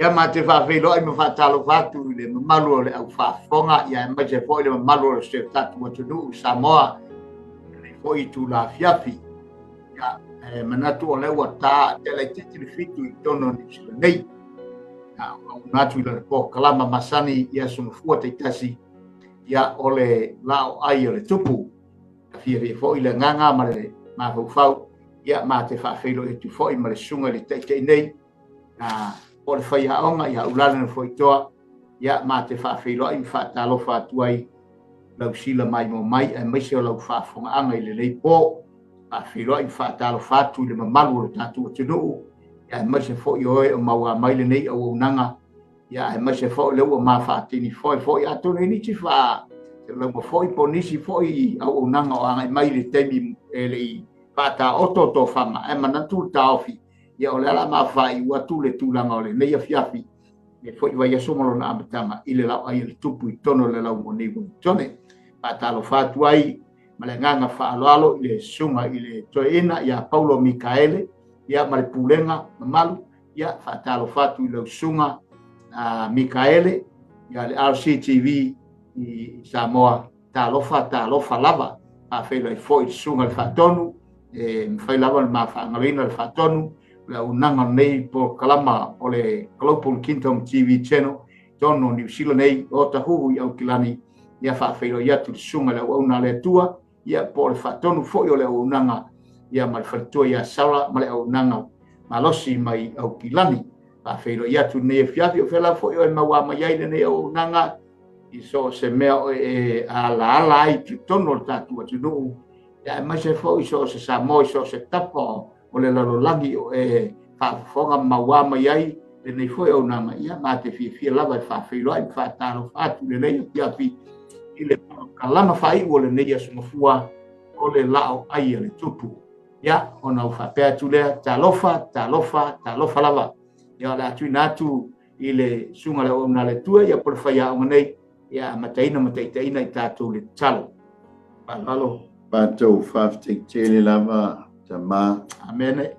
Ia ma te faafeiloai ma faatalofa atu i le mamalu o le au faafofoga, ia aemaise foi le mamalu o si o tatou atunuu i Samoa i lenei foi itula afiafi. Ia, e manatu o lea ua ta tea laitiiti le 7 i totonu o Niu Sila nei. Ia, ua auina atu i lana polokalama masani i aso Gafua taitasi, ia, o le laoai o le tupu. Ia fiafia foi le agaga ma le mafaufau, ia ma te faafeiloai atu foi ma le susuga i le taitai nei, po o le faiaoga ia Ulale na Foitoa, ia ma te faafeiloai ma faatalofa atu ai lau sila maimoa mai aemaise o lau faafofogaaga i lenei po. Faafeiloai ma faatalofa atu i le mamalu o le tatou atunuu, ia aemaise foi o e o mauā mai lenei auaunaga, ia aemaise foi o lea ua mafaatini foi foi, atonu e nisi faaselauga foi po o nisi foi auaunaga o agai mai i le taimi e le i faataoto tofaga, ae manatu le taofi, ia o le a mafaaiu atu le tulaga o lenei afiafi e foi vaiaso ma lona amataga i le laoai o le tupu i totonu o le laumoni Ueligitone. Faatalofa atu ai ma le agaga faaaloalo i le susuga i le toeaina ia Paulo Mikaele, ia ma le pulega mamalu, ia faatalofa atu i lau susuga Mikaele, ia le RCTV i Samoa. Talofa, talofa lava. Faafeiloai foi i le susuga i le Faatonu, e mafai lava le ma faagaloina le Faatonu, o le auaunaga o lenei polokalama o le Global Kingdom TV Channel, totonu o Niu Sila nei, o Otahuhu i Aukilani, ia faafeiloai atu i le susuga i le auauna a le Atua, ia po o le Faatonu foi o le auaunaga, ia ma le faletua ia Sara ma le auaunaga malosi mai Aukilani. Faafeiloai atu i lenei afiafi, o fea lava foi o e mauā mai ai lenei auaunaga, i so o se mea o e alaala ai i totonu o le tatou atunuu, ia aemaise foi so o se Samoa i so o se tafa o le lalolagi o e faafofoga ma mauā mai ai lenei foi auaunaga, ia ma te fiafia lava e faafeiloai ma faatalofa atu i lenei afiafi i le polokalama faaiu o lenei aso Gafua o le laoai a le tupu. Ia, ona ou faapea atu lea, talofa, talofa, talofa lava. Ia, o le a tuuina atu i le susuga i le auauna a le Atua, ia po o le faiaoga nei, ia amataina ma taitaiina i tatou le tatalo. Faaaloalo. Matou faafetai tele lava Tama. Amene.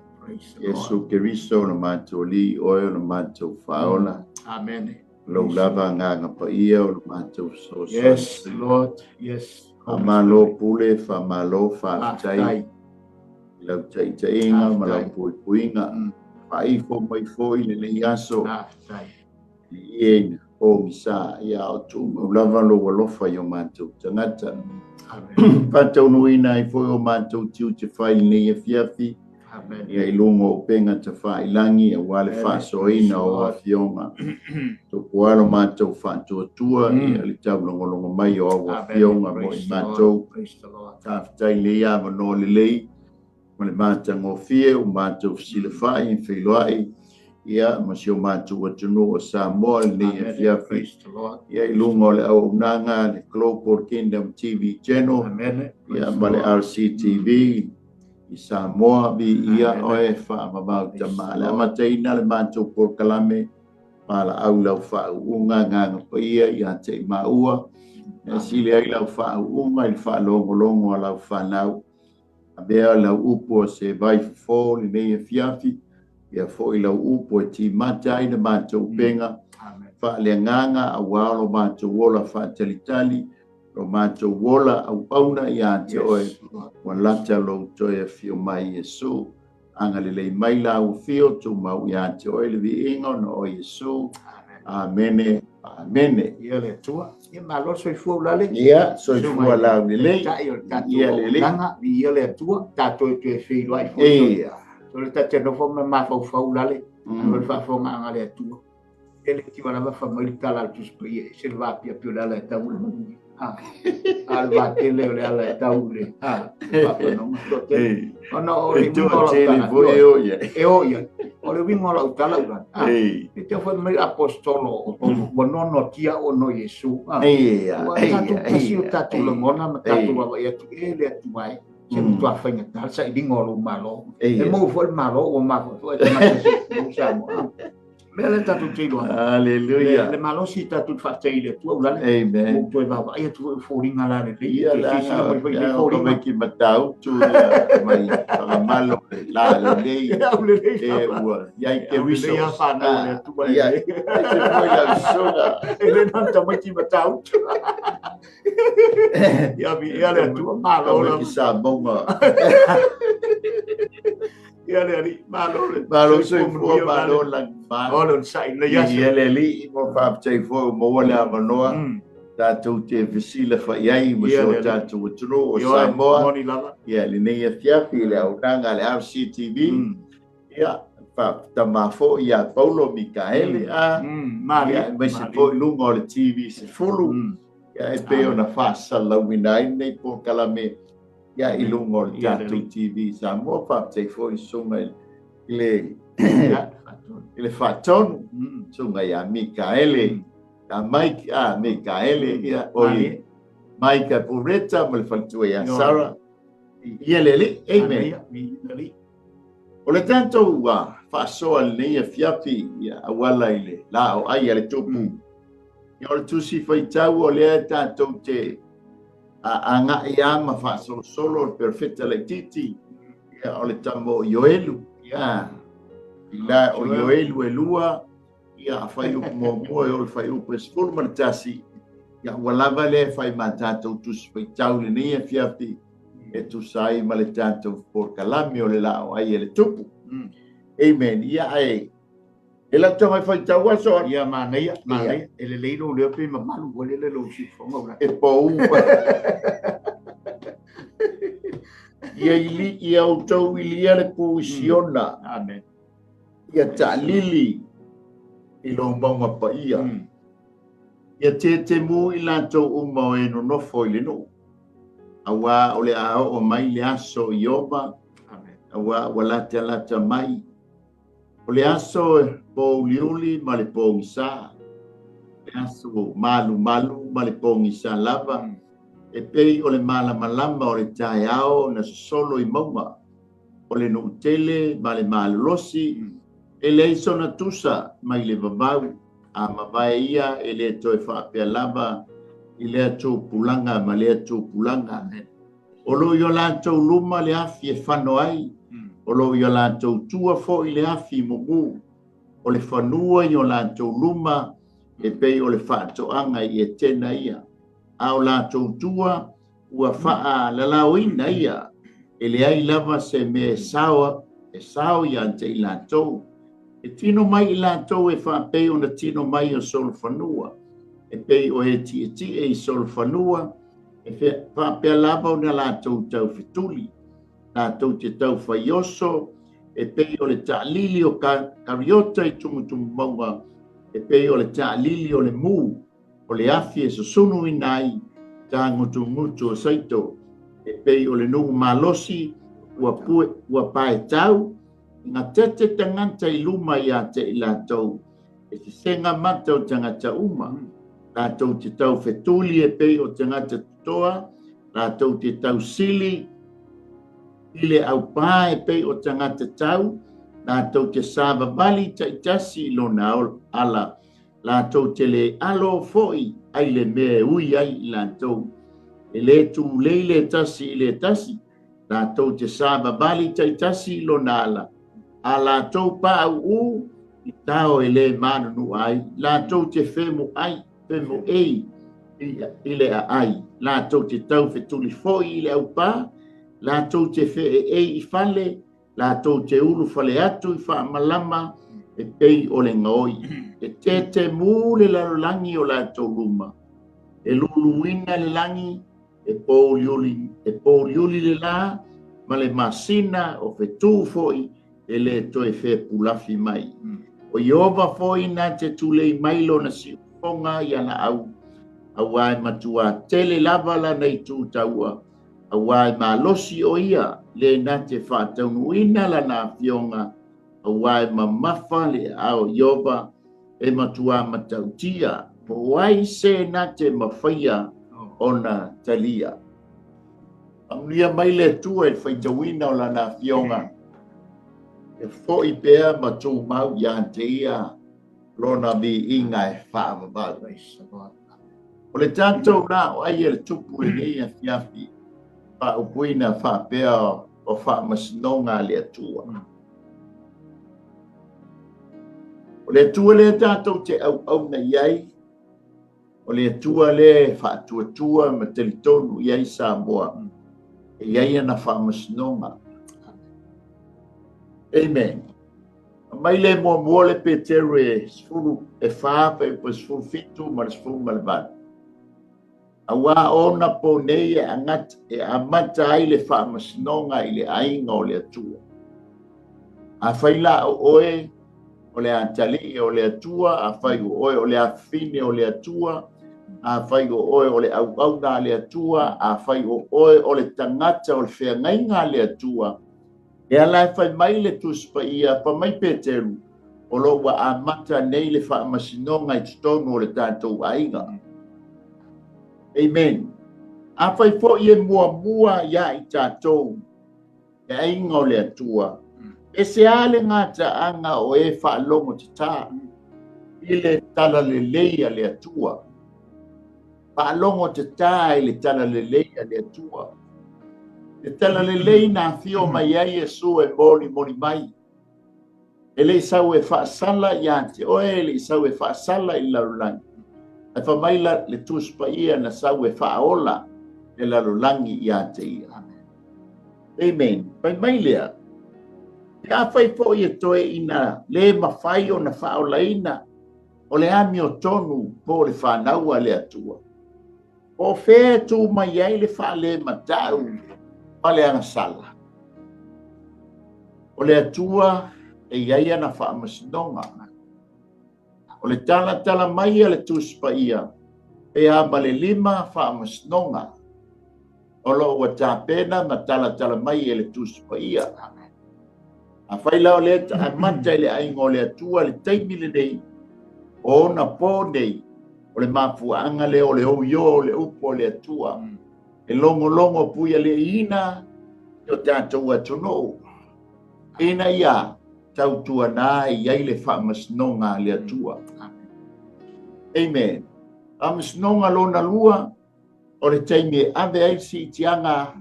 Iesu Keriso o le matou Alii, Oe o le matou Faaola. Amene. Lou lava agaga paia o le matou fesoasoani. Yes, Lord. Yes. Faamalo pule, faamalo faafetai i lau taitaiga ma lau puipuiga. Faaifo mai foi lenei aso. I ia pogisa, ia o tumau lava lou alofa i o matou tagata. Faataunuuina ai foi o matou tiute fai i lenei afiafi. Ia i luga o upega tafailagi aua le faasoaina o afioga. Tupua lo matou faatuatua ia le taulogologo mai o au afioga mo i matou. Faafetai lenei avanoa lelei ma le matagofie ua matou fesilafai feiloai ia ma si o matou atunuu o Samoa lenei afiafi. Ia i luga o le auaunaga le Global Kingdom TV Channel ia ma le RCTV i Samoa, viia oe faamamau Tama. Le amataina le matou polokalame valaau lau faauuga agaga paia ia te i maua, e sili ai lau faauuga i le faalogologo a lau fanau. Avea lau upu o se vaifofo lenei afiafi, ia foi lau upu e timata ai le matou upega faaleagaga aua lo matou ola faatalitali, lo matou ola auauna ia te oe, ua lata lou toe afio mai Iesu. Agalelei mai lau afio, tumau ia te oe le viiga ona o Iesu. Amene, amene. Ia le Atua. Ia malo soifua ulale. Ia soifua lau lelei. Tai o le tatou Ia lelei. auaunaga, viia le Atua, tatou toe feiloai foi. Ia. O le tatou nofo ma mafaufau ulale, o le faafofogaaga a le Atua. E le tiwa lava fa mai le tala a le Tusi Paia, e se le vaapiapi o le ala e tau i le manuia. A le vatele o le ala e tau i le faafanoga toatele. Ona o le uiga o lau tala, e o ia. O le uiga o lau tala ulale. E te foi mai apostolo o Paulo, ua noanoatia ona o Iesu. Ua tatou tasi o tatou lagona ma tatou vaavaai atu e le Atua e. Se matua faigata le sailiga o lou Malo. E maua foi le Malo ua mafaufau e tagata se Samoa. Mea le tatou te iloa. Aleluia. Le malosi tatou te faafetai i le Atua Ulalei. Amen. Ua toe vaavaai atu foi i foliga la lelei. Ia Te la silasila mai foi i na nei foliga. mai ki matautu ia mai whakamalo le la lelei Au lelei e lava. ua iai te Au lelei resource. lava whanau le Atua Ia, lelei. e te foi lau susuga. E le nā tamaiti matautu. Ia mi ia le Atua malo Tamaiti lava. Samoa. Ia le alii malo le Malo soifua soifua, manuia malo Ulalei. lagifā. O le onosai lenei aso. Ia le alii mo faafetai foi ua maua le avanoa. Tatou te fesilafai ai ma Ia so le alii. tatou atunuu o Ioe, Samoa. moni lava. Ia lenei afiafi i le auaunaga a le RCTV. Ia faafetama foi ia Paulo Mikaele a. Malie, Ia aemaise malie. foi luga o le TV 10. Ia e pei ona faasalalauina ai lenei polokalame ia i luga o le Ia le tatou alii. TV Samoa. Faafetai foi susuga i le Ia, faatonu. i le faatonu susuga ia Mikaele a Mike a Mikaele ia oi Malie. Mike Pureta ma le faletua ia Ioe. Sarah. Ia le alii. Amen. Manaia, mi le alii. O le tatou faasoa lenei afiafi ia auala i le la o ai a le tupu. Ia o le tusi faitau o lea tatou te agai a ma faasolosolo o le perofeta laitiiti ia o le tama o Ioelu. Ia i la o Ioelu e lua ia faiupu muamua e o le faiupu e 11. Ia ua lava lea e fai ma tatou tusi faitau lenei afiafi e tusa ai ma le tatou polokalame o le la o ai e le tupu. Amen. Ia e e lau tama e faitau aso. Ia manaia, manaia. E lelei lou leo pe mamalu ua lele lou siufofoga ula. E pau. Ia ili ia outou ilia le pu i Siona. Amen. Ia taalili i lou mauga paia. Ia tetemu i latou uma o e nonofo i le nuu. Auā o le a oo mai le aso i Ioba. Amen. Auā ua latalata mai. O le aso e pōuliuli ma le pōgisā. Le aso malumalu ma le pōgisā lava. E pei o le malamalama o le taeao na sosolo i mauga. O le nuu tele ma le malolosi. E leai sona tusa mai le vavau. A mavae ia e le toe faapea lava i lea tupulaga ma lea tupulaga. Amen. O lo i o latou luma le afi e fano ai. O lo i o latou tua foi le afi mumu. O le fanua i o latou luma e pei o le faatoaga i Etena ia. A o latou tua ua faalalaoina ia. E leai lava se mea e sao ia te i latou. E tino mai i latou e faapei ona tino mai o solofanua. E pei o e tietie i solofanua. E faapea lava ona latou taufetuli. Latou te taufaioso. E pei o le taalili o kariota i tumutumauga. E pei o le taalili o le mu. O le afi e susunu ina ai tāgutugutu o saito. E pei o le nuu malosi ua pue, ua paetau. Ngā tete tangata i luma ia te i latou. E sesega mata o tangata uma. Latou te tau fetuli e pei o tangata totoa. Latou te tau sili i le aupā e pei o tangata tau. Latou te savavali taitasi i lona ala. Latou te le alo foi ai le mea e ui ai i latou. E le tūlei le tasi i le tasi. Latou te savavali taitasi i lona ala. A latou pau u i tao e le manunu ai. Latou te whemu ai, whemu ei i le a ai. Latou te tau fetuli foi i le aupā. Latou te whee ei i fale. Latou te ulu fale atu i whaamalama e pei o le ngaoi. E te mū le lalolagi o latou luma. E luluina le lagi, e pōuliuli le la, ma le masina o whetū foi e le toe whepulafi mai. O Iova foi nā te tulei mai lona siufonga i ana au. Auā e matua tele lava lana i tūtaua. Auā e malosi o ia le nā te whaataunuina lana afioga. Auā e mamafa le ao Iova e matua matautia. Po ai se nā te mawhaia ona talia. Amunia mai le Atua e whaitauina o lana afioga. E foi pea ma tū mau ia te ia Lona viiga e faavavau. O le tatou la o ai e le tupu lenei afiafi faaupuina faapea o faamasinoga a le Atua. O le Atua lea tatou te auauna i ai, o le Atua lea e faatuatua ma talitonu i ai Samoa, e i ai ana faamasinoga. Amen. Mai le muamua le Peteru e 14 pa 17 ma le 18. Auā ona po nei e agata e amata ai le faamasinoga i le aiga o le Atua. Afai la o oe o le atalii o le Atua, afai o oe o le afafine o le Atua, afai o oe o le auauna a le Atua, afai o oe o le tagata o le feagaiga a le Atua, e ala e fai mai le Tusi Paia, fai mai Peteru, o lo o ua amata nei le faamasinoga i totonu o le tatou aiga. Amen. Afai foi e muamua ia i tatou le aiga o le Atua, e se a le gataaga o e faalogo tatā i le talalelei a le Atua. Faalogo tatā i le talalelei a le Atua. Le talalelei na afio mai ai Iesu e molimoli mai. E le i sau e faasala ia te oe, e le i sau e faasala i le lalolagi. Ae fai mai la le Tusi Paia na sau e faaola le lalolagi ia te ia. Amen. Fai mai lea, pe afai foi e toe ina le mafai ona faaolaina o le amiotonu po o le fanau a le Atua, po o fea e tu mai ai le faalematau ma le agasala? O le Atua e i ai ana faamasinoga. O le talatala mai a le Tusi Paia, pe a ma le 5 faamasinoga o lo o ua tapena ma talatala mai e le Tusi Paia. Afai la o lea amata i le aiga o le Atua le taimi lenei, o ona po nei, o le mafuaaga lea o le oio o le upu o le Atua, e logologo puialeina i o tatou atunuu, ina ia tautuana i ai le faamasinoga a le Atua. Amen. Faamasinoga lona lua, o le taimi e ave ai le siitiaga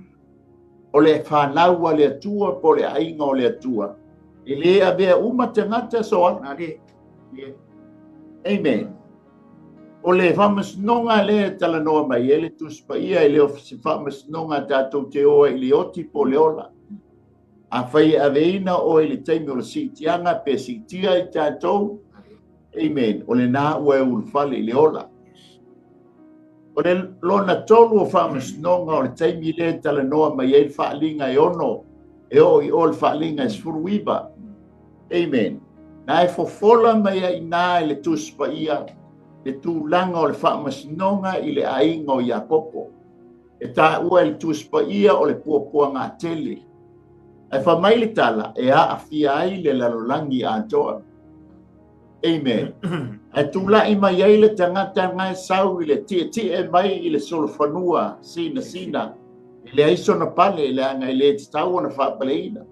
o le fanau a le Atua po o le aiga o le Atua. E le avea uma tagata soa. Amen. O le faamasinoga lea e talanoa mai ai le Tusi Paia, e le o se faamasinoga tatou te o ai i le oti po o le ola. Afai e aveina oe i le taimi o le siitiaga pe siitia i tatou, amen, o lena ua e ulufale i le ola. O le lona tolu o faamasinoga o le taimi lea e talanoa mai ai le faaaliga e 6, e oo i o le faaaliga e 19. Amen. Na e fofola mai ai ina e le Tusi Paia le tulaga o le faamasinoga i le aiga o Iakopo. E taua e le Tusi Paia o le puapuagatele. Ae fai mai le tala e aafia ai le lalolagi atoa. Amen. Ae tulai mai ai le tagata na e sau i le tietie mai i le solofanua sinasina, e leai sona pale, leaga e le tatau ona faapaleina.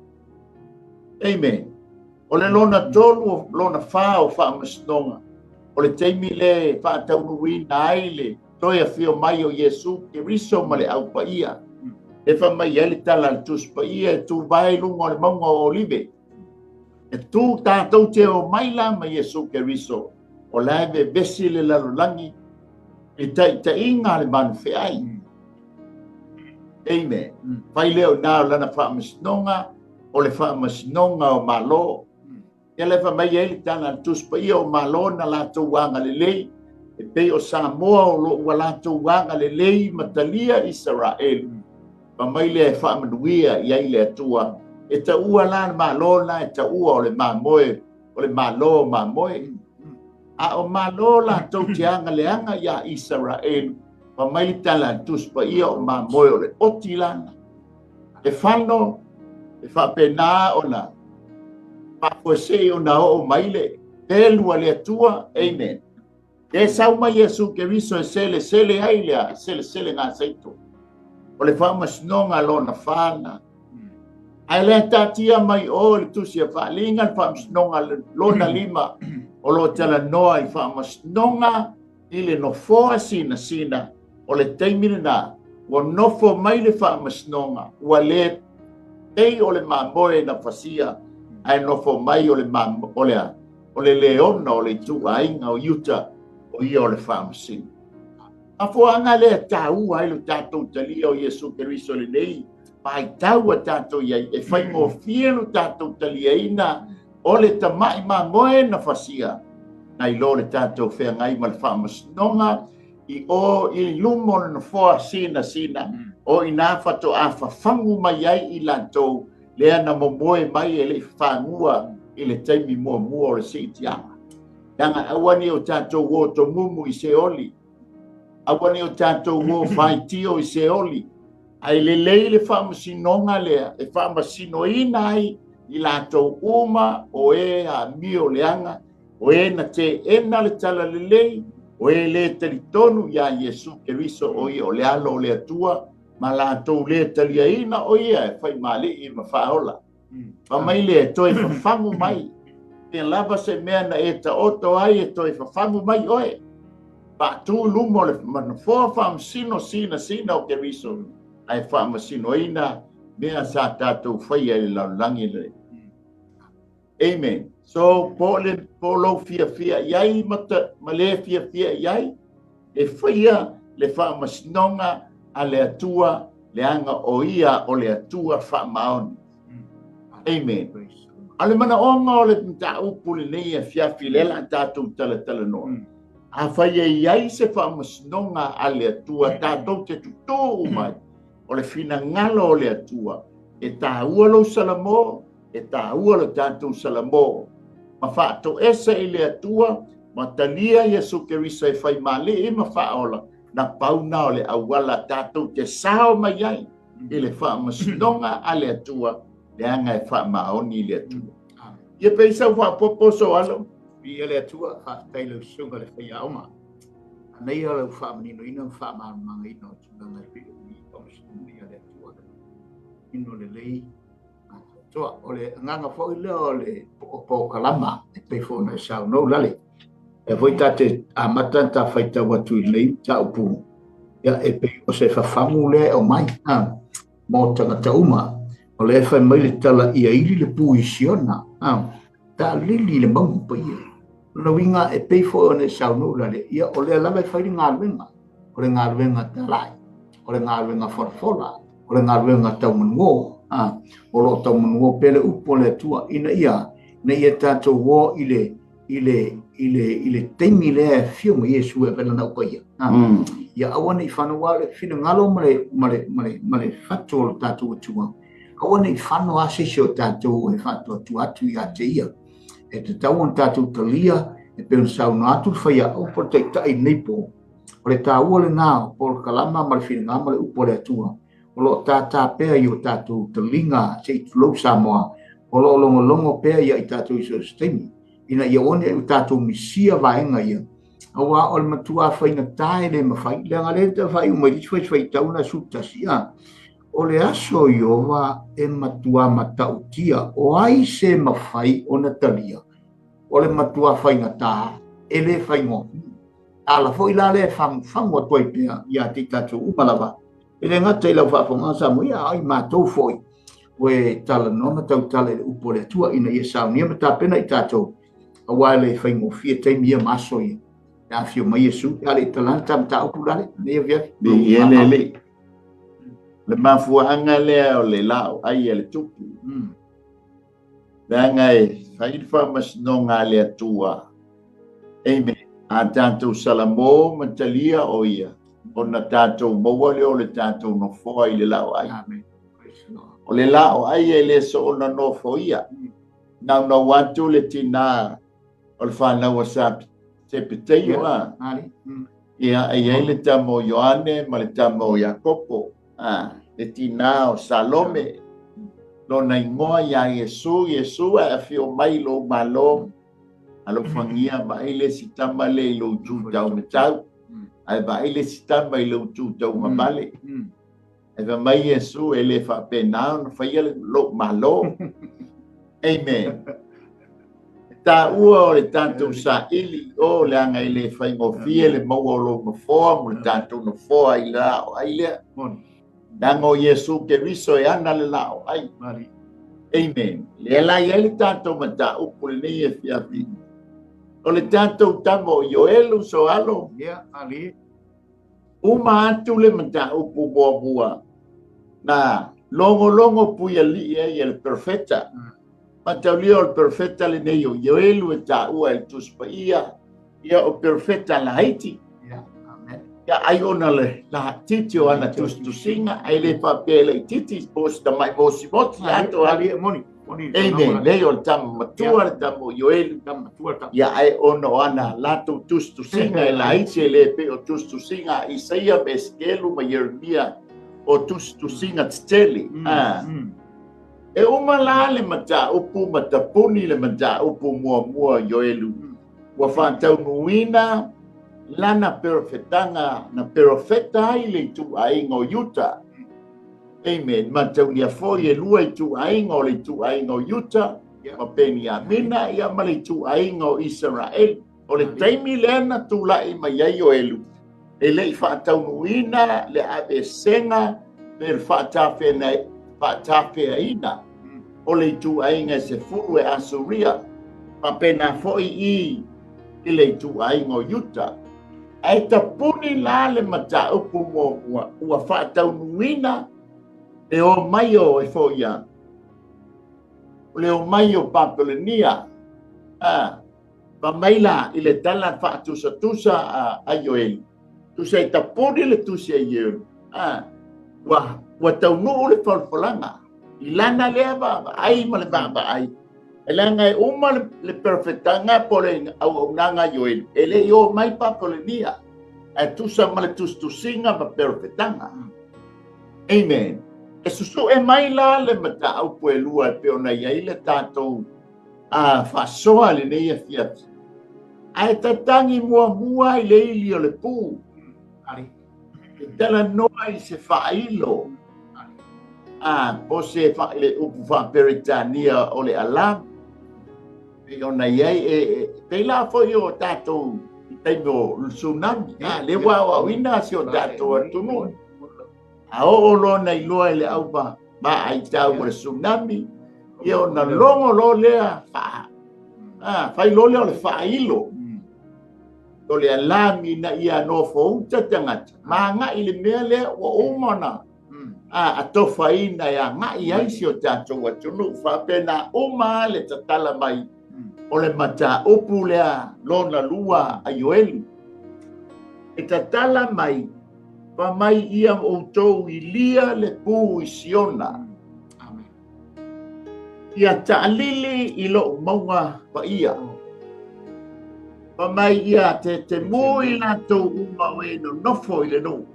Amen. O le lona tolu, lona fa o faamasinoga, o le taimi le faataunuuina ai le toe afio mai o Iesu Keriso ma le aupaia. E fai mai ai le tala a le Tusi Paia e tuvae i luga o le mauga o Olive. E tu tatou te o mai la ma Iesu Keriso, o la e vevesi le lalolagi i taitaiga a le manufeai. Amen. Fai lea o ina o lana faamasinoga, o le faamasinoga o Malo. Ia le fai mai ai le tala a le Tusi Paia o Malo na latou agalelei, e pei o Samoa o lo o ua latou agalelei ma talia Isaraelu. Fai mai lea e faamanuia i ai le Atua. E taua la le Malo na e taua o le mamoe, o le Malo o mamoe. A o Malo latou te agaleaga ia Isaraelu, fai mai le tala a le Tusi Paia o mamoe o le oti lana. E fano, e faapena ona faafoesei ona oo mai le pelu a le Atua. Amen. E sau mai Iesu Keriso e selesele ai lea, selesele ngā seito. O le faamasinoga lona whāna. Ae le taatia mai o le tusi a faaliga le faamasinoga lona 5 o lo o talanoa i faamasinoga i le nofoa sinasina o le taimi lena ua nofo mai le faamasinoga ua le pei o le mamoe na fasia ae nofo mai o le o le leona o le ituaiga o Iuta o ia o le faamasino. Afoaga lea taua ai lo tatou talia o Iesu Keriso lenei paitau a tatou iai e faigofie lo tatou taliaina o le tama'i mamoe na fasia nai lo le tatou feagai ma le faamasinoga i o i luma o le nofoa sinasina o ina fatoa fafagu mai ai i latou lea na momoe mai e le'i fafagua i le taimi muamua o le si'itiaga. Leaga aua ne i o tatou o tomumu i Seoli, aua ne i o tatou o faitio i Seoli, ae lelei le faamasinoga lea e faamasinoina ai i latou uma o e amio leaga, o e na teena le talalelei, o e lē talitonu iā Iesu Keriso o ia o le alo o le Atua ma latou lē taliaina o ia e faimali'i ma faaola. Fa mai le e toe fafagu mai, pea lava se mea na e taoto ai e toe fafagu mai oe. Faatū luma o le manofoa faamasino sinasina o Keriso, ae faamasinoina mea sa tatou faia i le lalolagi le. Amen. So, po le po lou fiafia i ai ma le fiafia i ai, e faia le faamasinoga a le Atua, leaga o ia o le Atua faamaoni. Amen. A le manaoga o le mataupu lenei afiafi lea la tatou talatalanoa. Afai e i ai se faamasinoga a le Atua, tatou te tutū mai o le finagalo o le Atua. E tāua lou salamo, e tāua lo tatou salamo. Ma faatoese i le Atua, ma talia Iesu Keriso e faimali'i ma faaola, na pauna o le auala tatou te sao mai ai i le faamasinoga a le Atua, leaga e faamaoni i le Atua. Ia pei sau faapopo so alo. Viia le Atua, faafetai i lau susuga le faiaoga. Anaia lau faamaninoina ma faamalamalamaina o tulaga e pei o i faamasinoga a le Atua. Ino lelei atoa. O le agaga foi lea o le polokalama e pei foi ona e saunoa lale. E foi tate amata na ta faitau atu i lenei mataupu, ia e pei o se fafagu lea e aumai mo tagata uma. O lea e fai mai le tala ia ili le pu i Siona, taalili le mauga paia. O lona uiga e pei foi ona e saunoa lale, ia o lea lava e fai le galuega, o le galuega talai, o le galuega folafola, o le galuega taumanuo, o lo o taumanuo pea le upu o le Atua ina ia tatou o i le taimi lea e afio mai Iesu e avea lana upaia. Ia aua ne i fano aua le finagalo ma le fatu o le tatou Atua. Aua ne i fano lava se isi o tatou e faatuatua atu ia te ia. E tatau ona tatou talia e pei ona saunoa atu le faiaoga po o le taitai i lenei po. O le taua lena o polokalama ma le finagalo ma le upu o le Atua. O lo o tātā pea i o tatou taliga se i tulou Samoa. O lo o logologo pea ia i tatou i so o se taimi. Ina ia aua ne i o tatou misia vaega ia. Aua o le matua faigata e le mafai. Leaga lea te faaiu mai le isi faitau na 11. O le aso Ieova e matua matautia, o ai se mafai ona talia. O le matua faigata e le faigofie. Ala foi la lea e fagufagu atu ai pea ia te i tatou uma lava. E le gata i lau faafofoga Samoa, ia ai matou foi ua e talanoa ma tautala i le upu o le Atua ina ia saunia ma tapena i tatou, aua e le faigofie taimi ia ma aso ia. E afio mai Iesu, ia le i talana ta mataupu lale, nei afiafi. Ia le le. Le mafuaaga lea o le lao ai a le tupu. Leaga e fai le faamasinoga a le Atua. Amen. A tatou salamo ma talia o ia, ona tatou maua lea o le tatou nofoa i le lao ai. Amen. O le lao ai e le soona nofo ia. Naunau atu le tina o le whanau a Sepeteio a. Ia, e iai le tama o Ioane ma le tama o Iakopo. Le tina o Salome. Lona ingoa ia Iesu, Iesu e afio mai lou malo. Alofagia vaai le si tama le i lou tu tau matau. Ae vaai le si tama i lou tu tau mavale. E fai mai Iesu e le faapena ona faia le lou Malo. Amen. E taua o le tatou saili o leaga e le faigofie le maua o lou nofoa mo le tatou nofoa i le laoai lea. Leaga o Iesu Keriso e ana le laoai. Amen. Lea la i ai le tatou mataupu lenei afiafi. O le tatou tama o Ioelu Soalo. Ia, ali. Uma atu le mataupu muamua na logologo puialii ai e le perofeta. Mataulia o le perofeta lenei o Ioelu e taua e le Tusi Paia, ia o perofeta laiti. Ia, amen. Ia ai ona le laatiti o ana tusitusiga, ai le faapea e laititi po o se tamai mosimosi ato Ali e moni. Moni. Amen. Lei o le tama matua le tama o Ioelu. Tama matua tama. Ia ai ona o ana latou tusitusiga e laiti e le pei o tusitusiga a Isaia ma Esekielu ma Ieremia o tusitusiga tetele. E uma la le mataupu ma tapuni le mataupu muamua o Ioelu. Ua faataunuuina lana perofetaga na perofeta ai le ituaiga o Iuta. Amen. Mataulia foi e lua ituaiga o le ituaiga o Iuta ma Peniamina ia ma le ituaiga o Isaraelu. O le taimi lea na tulai mai ai Ioelu e le i faataunuuina le aveesega pe le faatafeaina o le ituaiga e 10 e Asuria, faapena foi i le ituaiga o Iuta. Ae tapuni la le mataupu muamua ua faataunuuina le o mai o Efoia, o le o mai o Papelenia. Fa mai la i le tala faatusatusa a Ioelu. Tusa e tapuni le tusi a Ioelu. Ua taunuu le folafolaga. I lana lea vaavaai ma le vaavaai. E leaga e uma le perofetaga po le auaunaga a Ioelu. E le i o mai Papelenia. Ae tusa ma le tusitusiga ma perofetaga. Amen. E susue mai la le mataupu e lua e pei ona i ai le tatou faasoa lenei afiafi. Ae tatagi muamua i le ili o le pu. E talanoa i se faailo. Po se le upu faaperetania o le alam. Pei ona i ai, pei la foi o tatou i taimi o le tsunami. Le ua aoaoina si o tatou atunuu. A oo loa na iloa i le au vaai tau o le tsunami, ia ona logo loa lea fai loa lea o le faailo. O le alami na ia nofouta tagata. Magai le mea lea ua uma ona atofaina e agai ai si o tatou atunuu. Faapena uma le tatala mai o le mataupu lea lona lua a Ioelu. E tatala mai, fa mai ia outou ilia le pu i Siona. Amen. Ia taalili i lou mauga paia. Fa mai ia te te mu i latou uma o e nonofo i le nuu.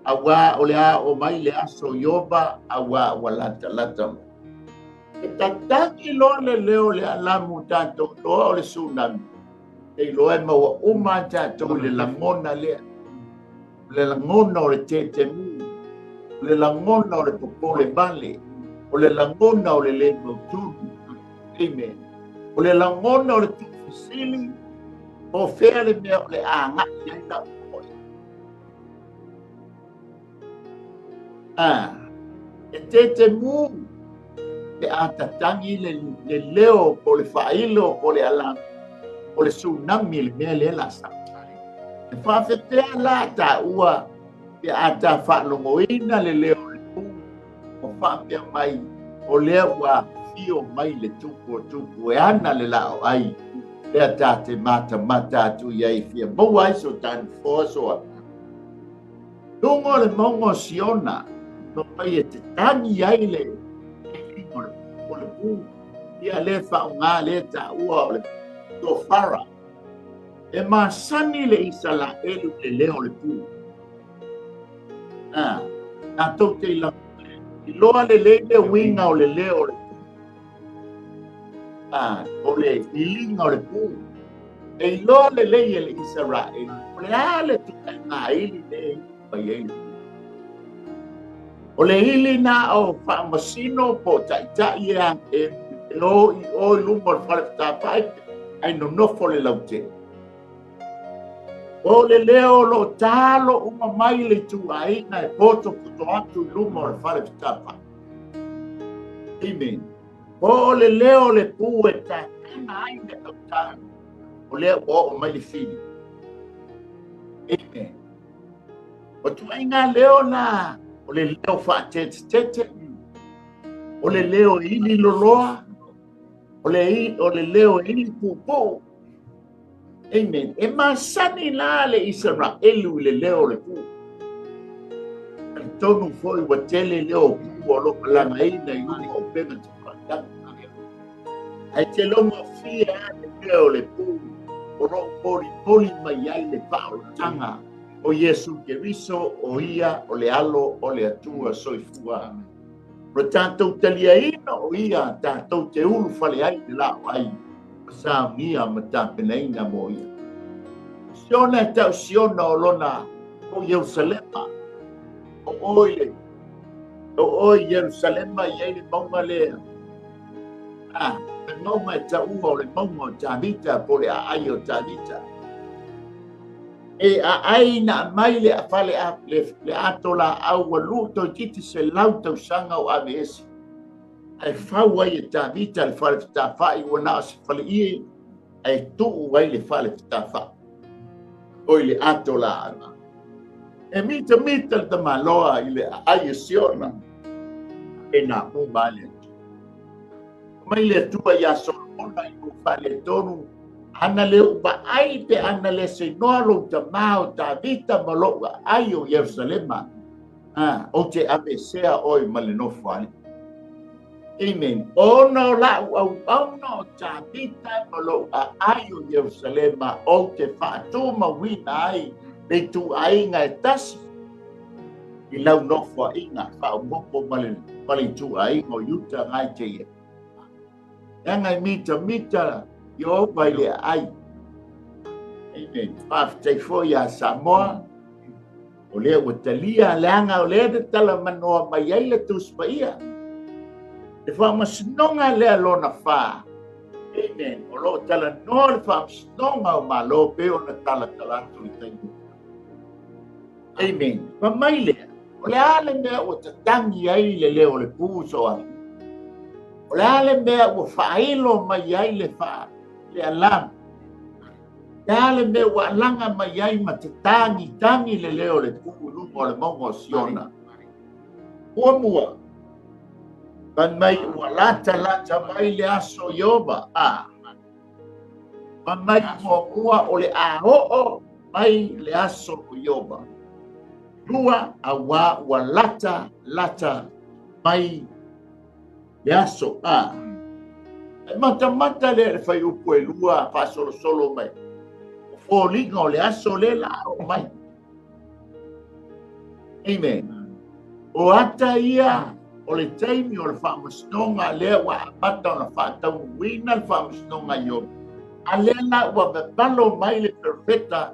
Auā o le a o mai le aso Ioba, auā ua latalata mai. E tatagi loa le leo le alamu tatou loa o le tsunami. E iloa e maua uma tatou i le lagona lea. O le lagona o le tetemu. O le lagona o le popole vale. O le lagona o le le mautonu. Amen. O le lagona o le tuufesili, o fea le mea o le agai ai lau foi. E tetemu pe a tatagi le leo po le faailo po le alamu o le tsunami le mea lea la sa. E faafetea la taua pe a ta faalogoina le leo o le pu o faapea mai o lea ua fio mai le tupu o tupu e ana le laoai lea ta te matamata atu i ai fia maua ai so tanu foasoa. Luga o le mauga o Siona, no mai e te tagi ai le o le pu, ia le faauga le taua o le tofara. E masani le Isaraelu le leo o le pu. Tatou te iloa lelei le uiga o le leo o le pu. O le iliga o le pu. E iloa lelei e le Isaraelu, o le a le tuaiga ili le mai ai le pu. O le ili na o faamasino po o taitai e e o i o i luma o le fale fetafaai ae nonofo le lautele. O le leo o lo o talo uma mai le ituaiga e potopoto atu i luma o le fale fetafaai. Amen. Po o le leo o le pu e tatana ai le autaga, o lea ua oo mai le fili. Amen. O ituaiga leo na, o le leo faatetetete, o le leo e ili loloa, o le leo e ili puupuu. Amen. E masani la le Isaraelu i le leo o le pu. Talitonu foi ua tele leo o pu o lo o malagaina i luga o upega tafailagi. Ae te logofie lava le leo o le pu o lo o molimoli mai ai le faaolataga o Iesu Keriso, o ia o le Alo o le Atua soifua. O le tatou taliaina o ia tatou te ulufale ai i le laoai ma saunia ma tapenaina mo ia. Siona e tau Siona o lona o Ierusalema, o oe le o oe Ierusalema i ai le mauga lea. A, le mauga e taua o le mauga o Tavita po o le aai o Tavita. E aai na aumai le fale le ato laau ua lu toeitiiti 100 tausaga o aveese. Ae fau ai e Tavita le fale fetafaai ua na o se faleie ae tuu ai le fale fetafaai. Oi le ato laau. E mitamita le tamaloa i le aai e Siona e nā uma le Atua. Mai le Atua iā Solomona i lou faaletonu, ana le ou vaai pe ana le seinoa lou tamā o Tavita ma lou aai o Ierusalema, ou te aveesea oe ma le nofoalii. Amen. Ona o lau auauna o Tavita ma lou aai o Ierusalema, ou te faatumauina ai le ituaiga e tasi i lau nofoaiga faaopoopo ma le ituaiga o Iuta ngai te ia. Leaga e mitamita Ieova i le aai. Amen. Faafetai foi iā Samoa, o lea ua talia, leaga o lea te talamanoa mai ai le Tusi Paia. Le faamasinoga lea lona fa. Amen. O lo o talanoa le faamasinoga o Malo pei ona talatala atu i le taimi. Amen. Fai mai lea, o le a le mea ua tatagi ai le leo o le pu soali? O le a le mea ua faailo mai ai le faa, le alarm? Le a le mea ua alaga mai ai ma tatagitagi le leo o le pu i luga o le mauga o Siona? Muamua, fai mai ua latalata mai le aso Ieova, a. Fai mai muamua o le a oo mai le aso o Ieova. Lua, auā ua lata lata mai le aso a. E matamata lea i le fuaiupu e lua faasolosolo mai. O foliga o le aso lea la oo mai. Amen. O ata ia o le taimi o le faamasinoga lea ua amata ona faataunuuina le faamasinoga i Ioba. A lea la ua vavalo mai le perofeta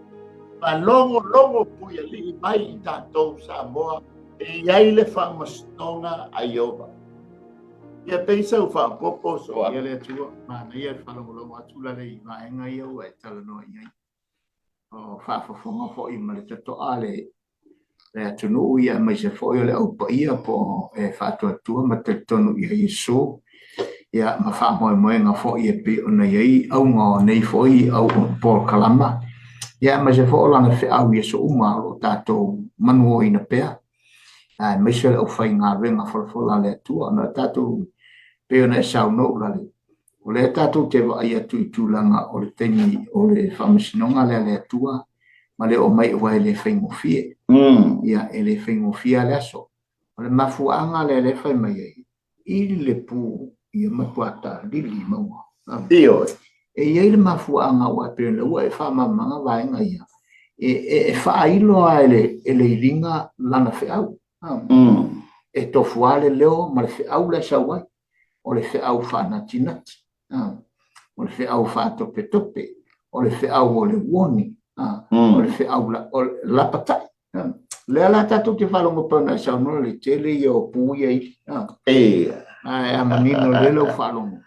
ma logologo puialii mai i tatou Samoa e i ai le faamasinoga a Ioba. Ia pei sau faaopoopo soa. Ia le Atua, manaia le faalogologo atu la le i vaega ia ua e talanoa i ai. O faafofoga foi ma le totoa le atunuu ia aemaise foi o le au paia po o e faatuatua ma talitonu ia Iesu ia ma faamoemoega foi e pei ona i ai auga o nei foi au polokalama ia aemaise foi o lana feau i aso uma o lo o tatou manuoina pea aemaise o le aufaigaluega folafola a le Atua ona o tatou pei ona e saunoa Ulale O lea tatou te vaai atu i tulaga o le taimi o le faamasinoga lea a le Atua ma le oo mai aua e le faigofie. Ia, e le faigofie lava le aso. O le mafuaaga lea lea e fai mai ai, ili le pu ia matua talili mauga. Ioe. E i ai le mafuaaga aua e pei ona ua e faamalamalamaga vaega ia, e faailo lava e le iliga lana feau. E tofu lava le leo ma le feau la e sau ai. O le feau faanatinati, o le feau faatopetope, o le feau o le warning, o le feau lapatai. Lea la tatou te faalogo pei ona e saunoa le tele ia o pu ia ili. Ae a manino lelei lau faalogo.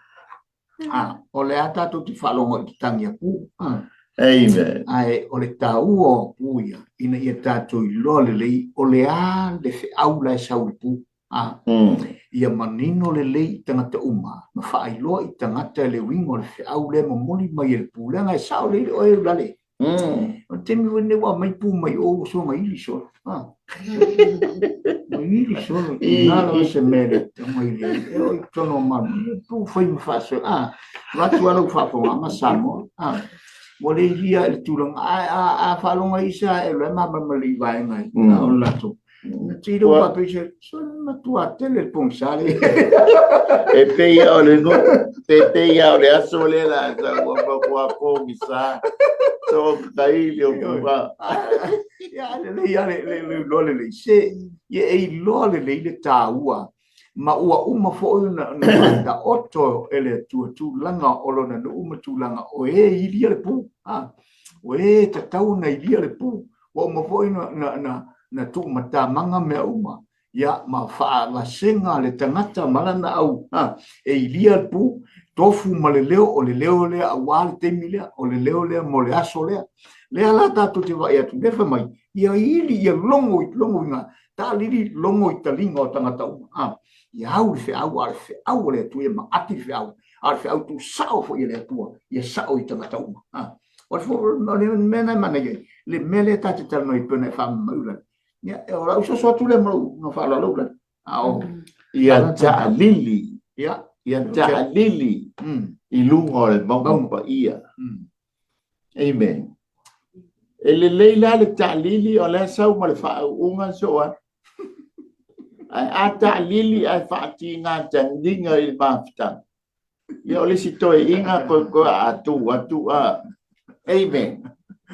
O le a tatou te faalogo i le tagi a pu. Amen. Ae o le taua o pu ia, ina ia tatou iloa lelei o le a le feau la e sau i le pu. Ia manino lelei i tagata uma, ma faailoa i tagata le uiga o le feau lea e momoli mai e le pu. Leaga e sao lelei le oe Ulalei. O le taimi foi lenei ua aumai pu mai o ua soga ili solo. Ua ili solo. Na lava se mea le taga ili ai. E o i totonu o malu. Pu fai ma faasoa. Avatu lava lau faafofogaaga Samoa. Ua le ilia i le tulaga. Ae a faalogo ai Isaraelu e malamalama lelei i vaega e o le latou. Na ti lou faapea se sole matua tele le pogisa le. E pei o le no, e pei o le aso le la sa ua matua pogisa. So kaili o kuma. Ia lelei ia le le iloa lelei se ia e iloa lelei le taua ma ua uma foi ona faataoto e le Atua tulaga o lona nuu ma tulaga o e ilia le pu. O e tatau ona ilia le pu. Ua uma foi na tuumatamaga mea uma. Ia, ma faavasega le tagata ma lana au e ilia le pu, tofu ma le leo, o le leo lea aua le taimi lea, o le leo lea mo le aso lea. Lea la tatou te vaai atu, lea fai mai, ia ili, ia logo i logo i ngā, taalili logo i taliga o tagata uma. Ia au le feau, a o le feau a le Atua, ia maati le feau, a o le feau tuusao foi e le Atua, ia sao i tagata uma. O le mea na e manaia ai, le mea lea ta te talanoa i pei ona e faamamalu Ulalei. Ia, o lau soso atu lea ma lou faaaloalo Ulalei. Ia taalili, ia taalili i luga o le mauga paia. Amen. E lelei la le taalili o lea sau ma le faauuga so a. Ae a taalili ae faatiga tagiga i le mafutaga. Ia o le isi toeaiina koe a tu atu a. Amen.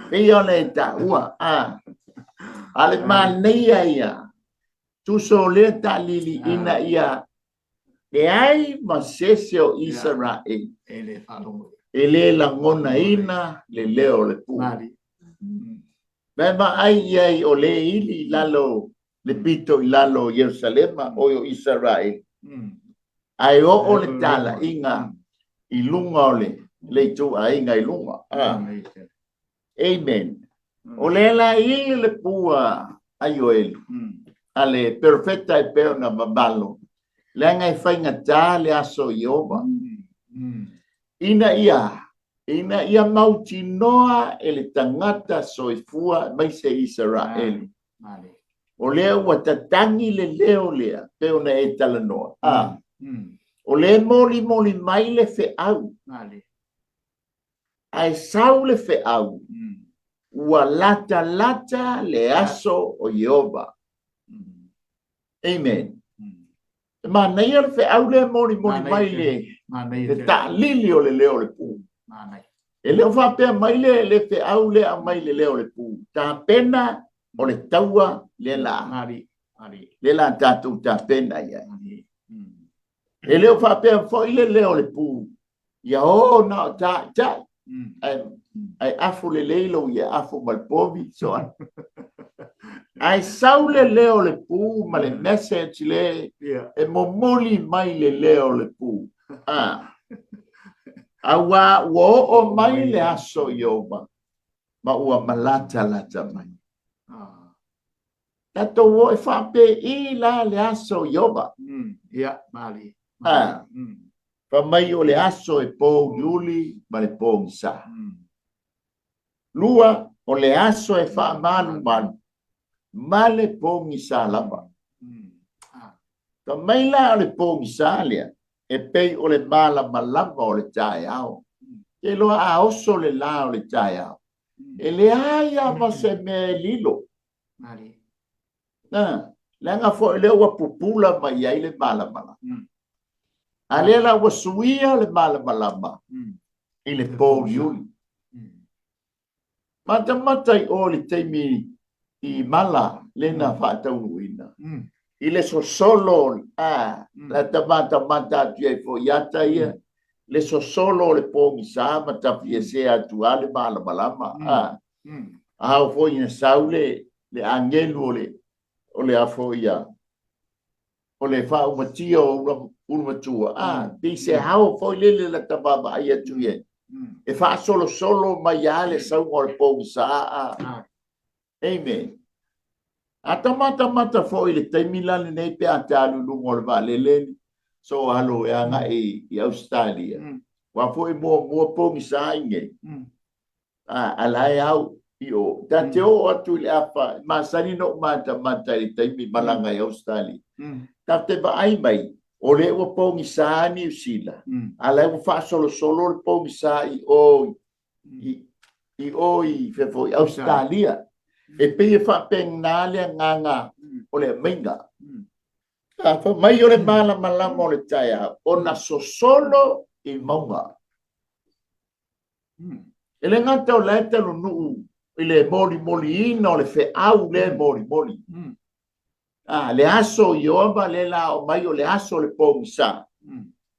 Pei ona e taua a. A le manaia ia tuso o lea taalili ina ia leai ma sese o Isaraelu e le lagonaina le leo o le pu. Ma vaai i ai o le ili i lalo le pito i lalo o Ierusalema o o Isaraelu. Ae oo le talaiga i luga o le ituaiga i luga. Amen. O le la ili le pua a Ioelu. A le perfecta e pei ona mamalo. Leaga e faigata le aso o Ieova. Ina ia mautinoa e le tagata soifua mai se Isaraelu. O lea ua tatagi le leo lea, pei ona e talanoa. O le molimoli mai le feau. Ae sau le feau, ua latalata le aso o Ieova. Amen. E manaia le feau lea molimoli mai le taalili o le leo o le pu. E leo faapea mai le feau lea mai le leo o le pu. Tapena o le taua le la. Le la tatou tapena ia. E leo faapea foi le leo o le pu. Ia o na o tai. Ai afu le leilo ia afu ma le povi. So ai sau le leo le pu ma le message le e momoli mai le leo le pu. Aua ua oo mai le aso Ieova ma ua malata lata mai. Tatou o e faapei la le aso Ieova. Ia, mali. Fa mai o le aso e pōuliuli ma le pōgisa. Lua, o le aso e faamalumalu ma le pōgisa lava. Fa mai la o le pōgisa lea, e pei o le malamalama o le taeao. Ke loa a oso le la o le taeao. E leai lava ma se mea e lilo. Leaga foi lea ua pupula mai ai le malamalama. A lea la ua suia le malamalama i le pōuliuli. Matamata i o le taimi i mala lena faataunuuina. I le sosolo la tamatamata atu ai foi ata ia le sosolo o le pōgisa ma tafiesea atu a le malamalama. A o foi ina sau le le agelu o le o le a foi ia o le faaumatia o ulumatua, a pei se ao foi lele la ta vaavaai atu i ai. E faasolosolo mai lava le sauga o le pogisa. Amen. A ta matamata foi i le taimi la lenei pe a te alu i luga o le vaalele so alo e agai i Ausetalia, aua foi e muamua pogisa i inei, a la e au i o. Ta te oo atu i le afa, e masani ona ou matamata i le taimi malaga i Ausetalia. Ta te vaai mai, o lea ua pogisa Niu Sila, a la ua faasolosolo le pogisa i o i o i fea foi, Ausetalia. E pei e faapena le agaga o le aumaiga. A fai mai o le malamalama o le taeao, ona sosolo i mauga. E le gata o la e talunuu i le molimoliina o le feau lea e molimoli. A, le aso Ieova lea la oo mai o le aso o le pogisa.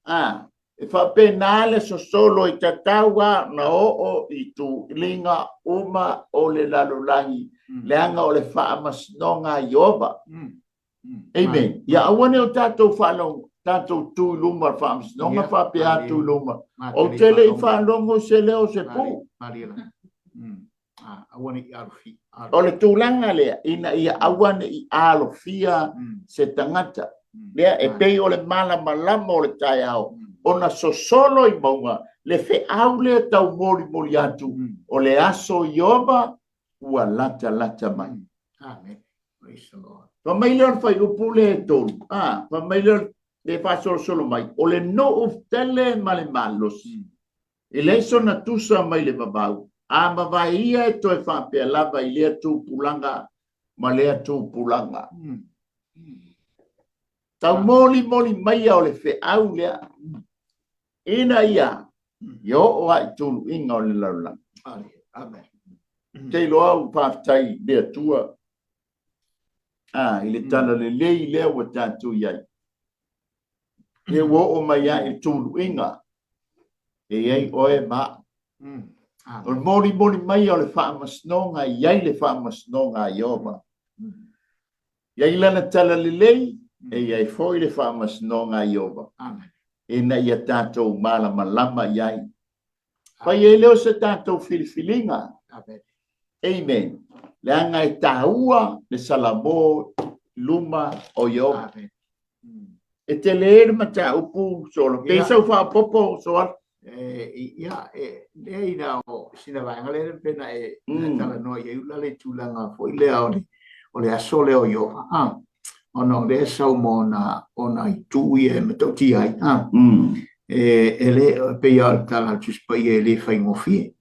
A, e faapena le sosolo e tatau lava ona oo i tuliga uma o le lalolagi, leaga o le faamasinoga a Ieova. Amen. Ia aua ne i o tatou faalogo, tatou tu i luma o le faamasinoga faapea atu i luma, ou te le i faalogo i se leo o se pū. O le tulaga lea, ina ia aua ne i alofia se tagata. Lea e pei o le malamalama o le taeao, ona sosolo i mauga le feau lea e taumolimoli atu, o le aso Ieova ua latalata mai. Amen. Praise the Lord. Fai mai lea o le fuaiupu lea e 3, a, fai mai lea le faasolosolo mai, o le nuu tele ma le malosi, e leai sona tusa mai le vavau, a mavae ia e toe faapea lava i lea tupulaga ma lea tupulaga. Taumolimoli maia o le feau lea, ina ia ia oo lava i tuluiga o le lalolagi. Amen. Te iloa ua faafetai i le Atua i le talalelei lea ua tatou i ai. Lea ua oo mai lava i tuluiga e i ai oe ma au. O le molimoli mai o le faamasinoga, e i ai le faamasinoga a Ieova. E i ai lana talalelei, e i ai foi le faamasinoga a Ieova. Ina ia tatou malamalama i ai. Fai ai lea o se tatou filifiliga. Amen. Leaga e taua le salamo i luma o Ieova. E tele le mataupu solo. Pe sau faaopoopo Soala. Ia, leai na o sina vaega lea pe na e talanoa i ai ula le tulaga foi lea o le aso lea o Ieova. Ona o lea sau ma ona itu ia e matautia ai. E le, pei lava o le tala a le Tusi Paia e le faigofie.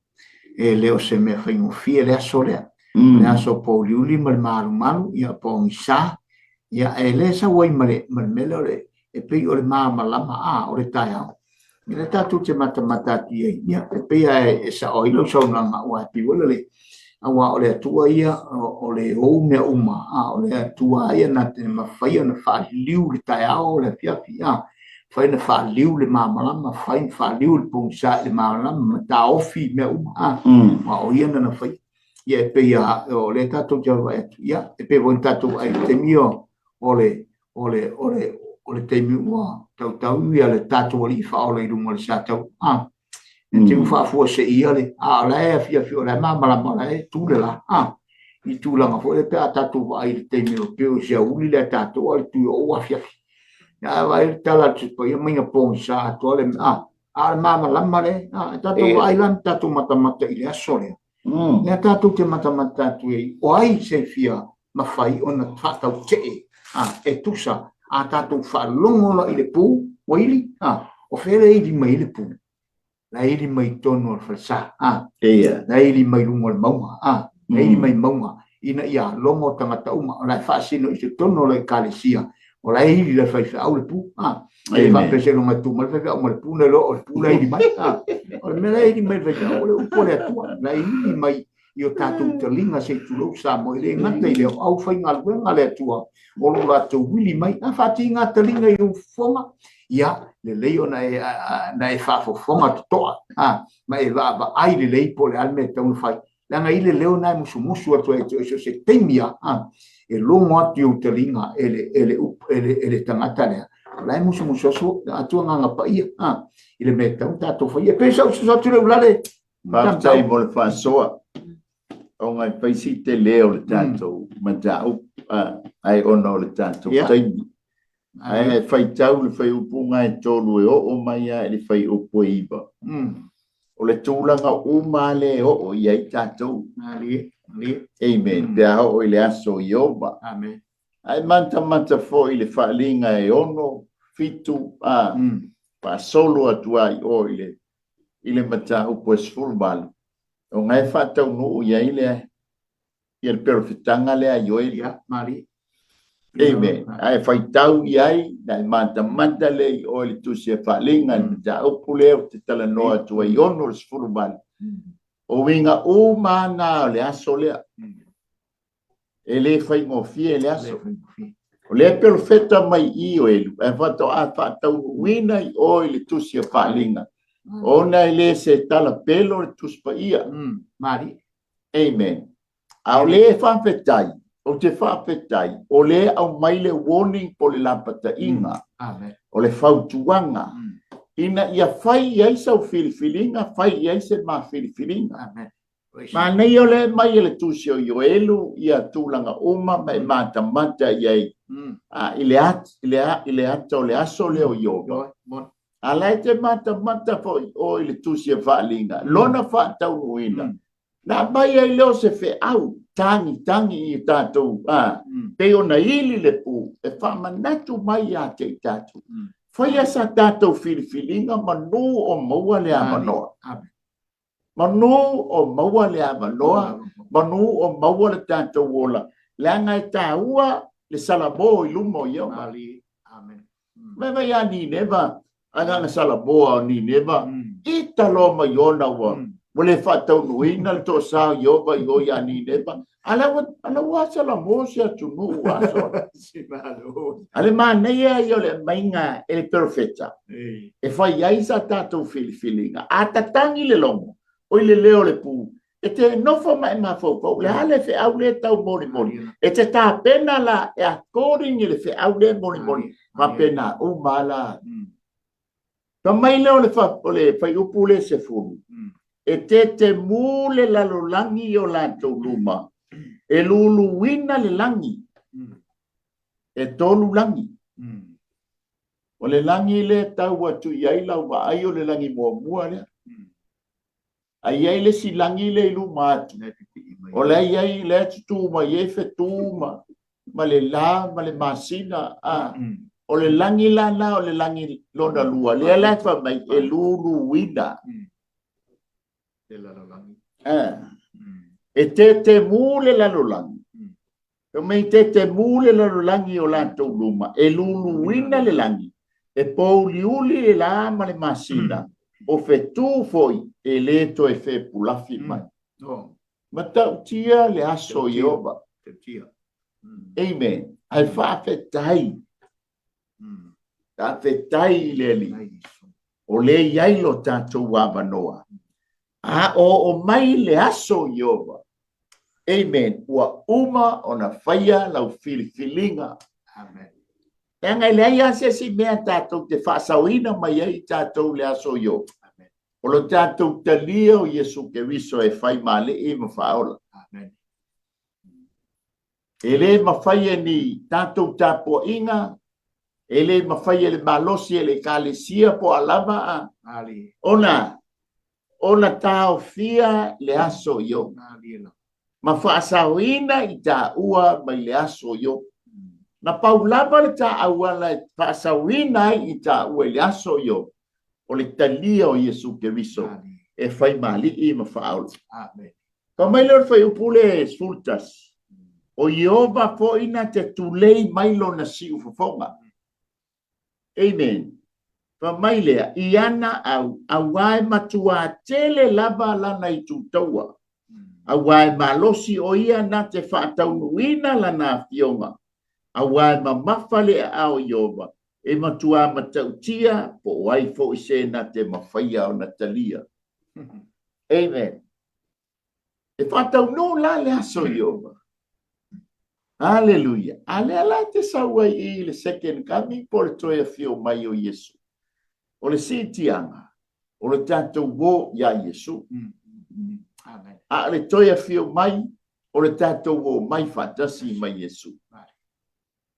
E le o se mea faigofie le aso lea. O le aso pouliuli ma le malumalu, ia pogisa, ia e le sau ai ma le mea lea o le, e pei o le malamalama a o le taeao. Ia lea tatou te matamata atu i ai, ia e pei lava e sao ai lau saunoaga, aua e pei foi lele, aua o le Atua ia o le ou mea uma, a o le Atua ia na te mafai ona faaliliu le taeao o le afiafi, a fai na faaliliu le malamalama, fai na faaliliu le pogisa i le malamalama, ma taofi mea uma, a aua o ia na na faia. Ia e pei lava o lea tatou te vaavaai atu, ia e pei foi ona tatou vaai i le taimi o le o le o le o le taimi ua tautau ia le tatou alii faaola i luga o le sa tau a e te faafuaseia le a o la e afiafi o la e malamalama o la e tu le la a i tulaga foi lea pe a tatou vaai i le taimi o pei o se aoauli lea tatou a le tui o afiafi a vaai le tala a le Tusi Paia mai na pogisa atoa le a a o le malamalama le a tatou vaai la tatou matamata i le aso lea lea tatou te matamata atu ai o ai se fia mafai ona faatautee a e tusa a tatou faalogo loa i le pu ua ili a o fea le ili mai ai le pu la ili mai i totonu o le falesa a la ili mai luga o le mauga a la ili mai mauga ina ia logo tagata uma o la e faasino i totonu o le ekalesia o la e ili le faifeau le pu a e faapea seiloga e tu mai le faifeau ma le pu na iloa o le pu la ili mai a o le mea la e ili mai le faifeau o le upu a le Atua la e ili mai i o tatou taliga se i tulou Samoa, e le gata i lea, o aufaigaluega a le Atua o lo o latou wili mai, a faatiga taliga i ou fofoga, ia, lelei ona e, na e faafofoga totoa, a, ma e vaavaai lelei po o le a le mea e tatau ona fai. Leaga i le leo na e musumusu atu ai so se taimi a e logo atu i ou taliga e le e le e le e le tagata lea. O la e musumusu atu atu Agaga Paia i le mea e tatau ona tatou faia. E pei sa ou atu le ulale. Faafetai mo le faasoa. Ona e fai si tele o le tatou mataupu, ai ona o le tatou taimi. Ae faitau le fuaiupu e 3 e oo mai lava i le fuaiupu e 9. O le tulaga uma lea e oo i ai tatou. Amen. Pe a oo i le aso o Ieova. Amen. Ae matamata foi i le faaaliga e 6, 7, a faasolo atu ai o i le i le mataupu e 18. Ona e faataunuu i ai le ia le perofetaga lea a Ioeli. Ia, malie. Amen. Ae faitau i ai, na e matamata lea i oe le tusi e faaaliga i le mataupu lea ou te talanoa atu ai 6 i le 18. O uiga uma na o le aso lea. E le faigofie le aso. O lea perofeta mai i Ioelu, e faatoa faataunuuina i oe le tusi e faaaliga. Ona e le se tala pelo le tusi paia. Malie. Amen. A o lea e faafetai, ou te faafetai, o lea e aumai le warning po le lapataiga. Amen. O le fautuaga. Ina ia fai i ai sau filifiliga, fai i ai se ma filifiliga. Amen. Manaia o lea mai e le tusi o Ioelu ia tulaga uma ma e matamata i ai i le ata o le aso lea o Ieova. A la e te matamata foi o i le tusi e faaaliga, lona faataunuuina. Na aumai ai lea o se feau tagitagi i tatou, pei ona ili le pu e faamanatu mai ia te i tatou. Faia sa tatou filifiliga manu o maua le avanoa. Manu o maua le avanoa, manu o maua le tatou ola, leaga e taua le salamo i luma o Ieova. Amen. Mai vai a Nineva, agaga salamoa o Nineva, i taloa mai ona ua ua le faataunuuina le toasā o Ieova i o iā Nineva, a la ua salamo se atunuu ua asoa. A le manaia ia o le aumaiga e le perofeta, e fai ai sa tatou filifiliga. A tatagi le logo, oi le leo o le pu, e te nofo ma e mafaufau, le a le feau lea tau molimoli. E te tapena la e according i le feau lea molimoli, faapena uma la. Fai mai lea o le fuaiupu lea 10, e tetemu le lalolagi i o latou luma, e luluina le lagi, e 3 lagi. O le lagi lea tau atu i ai lau vaai o le lagi muamua lea. Ai i ai le isi lagi lea i luma atu. O lea i ai lea tutu mai ai fetu ma le la ma le masina. O le lagi la na o le lagi lona lua. Lea la e fai mai e luluina. Le lalolagi. E tetemu le lalolagi. Fai mai tetemu le lalolagi o latou luma, e luluina le lagi, e pouliuli le la ma le masina, o fetu foi e le toe fepulafi mai. Matautia le aso o Ieova. Amen. Ae faafetai. Faafetai i le Alii. O lea i ai lo tatou avanoa. A oo mai le aso o Ieova. Amen. Ua uma ona faia lau filifiliga. Amen. Leaga e leai lava se isi mea tatou te faasaoina mai ai i tatou le aso o Ieova. Amen. O lo tatou talia o Iesu Keriso e fai ma Alii ma Faaola. Amen. E le mafai e ni tatou tapuaiga, e le mafai e le malosi e le ekalesia po o a lava a ona taofia le aso o Ieova ma faasaoina i taua mai le aso o Ieova. Na pau lava le taauala e faasaoina ai i taua i le aso o Ieova, o le talia o Iesu Keriso e fai ma Alii ma Faaola. Amen. Fai mai lea o le fuaiupu le 11, o Ieova foi na te tulei mai lona siufofoga. Amen. Fai mai lea, i ana au, auā e matuā tele lava lana itu taua. Auā e malosi o ia na te faataunuuina lana afioga. Auā e mamafa le aao o Ieova, e matuā matautia po o ai foi se na te mafaia ona talia. Amen. E faataunuu la le aso Ieova. Aleluia. A lea la te sau ai i le second coming po o le toe afio mai o Iesu. O le siitiaga, o le tatou o iā Iesu. A o le toe afio mai, o le tatou o mai faatasi ma Iesu.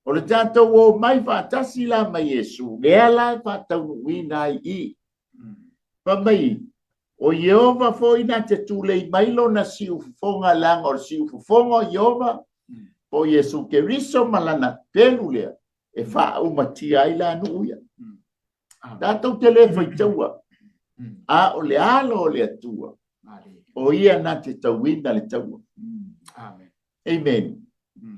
O le tatou o mai faatasi la ma Iesu, lea la e faataunuuina ai i. Fai mai, o Ieova foi na te tulei mai lona siufofoga leaga o le siufofoga o Ieova, po o Iesu Keriso ma lana pelu lea, e faaumatia ai la nuu ia. Tatou te le faitaua, a o le alo o le Atua, o ia na te tauina le taua. Amen.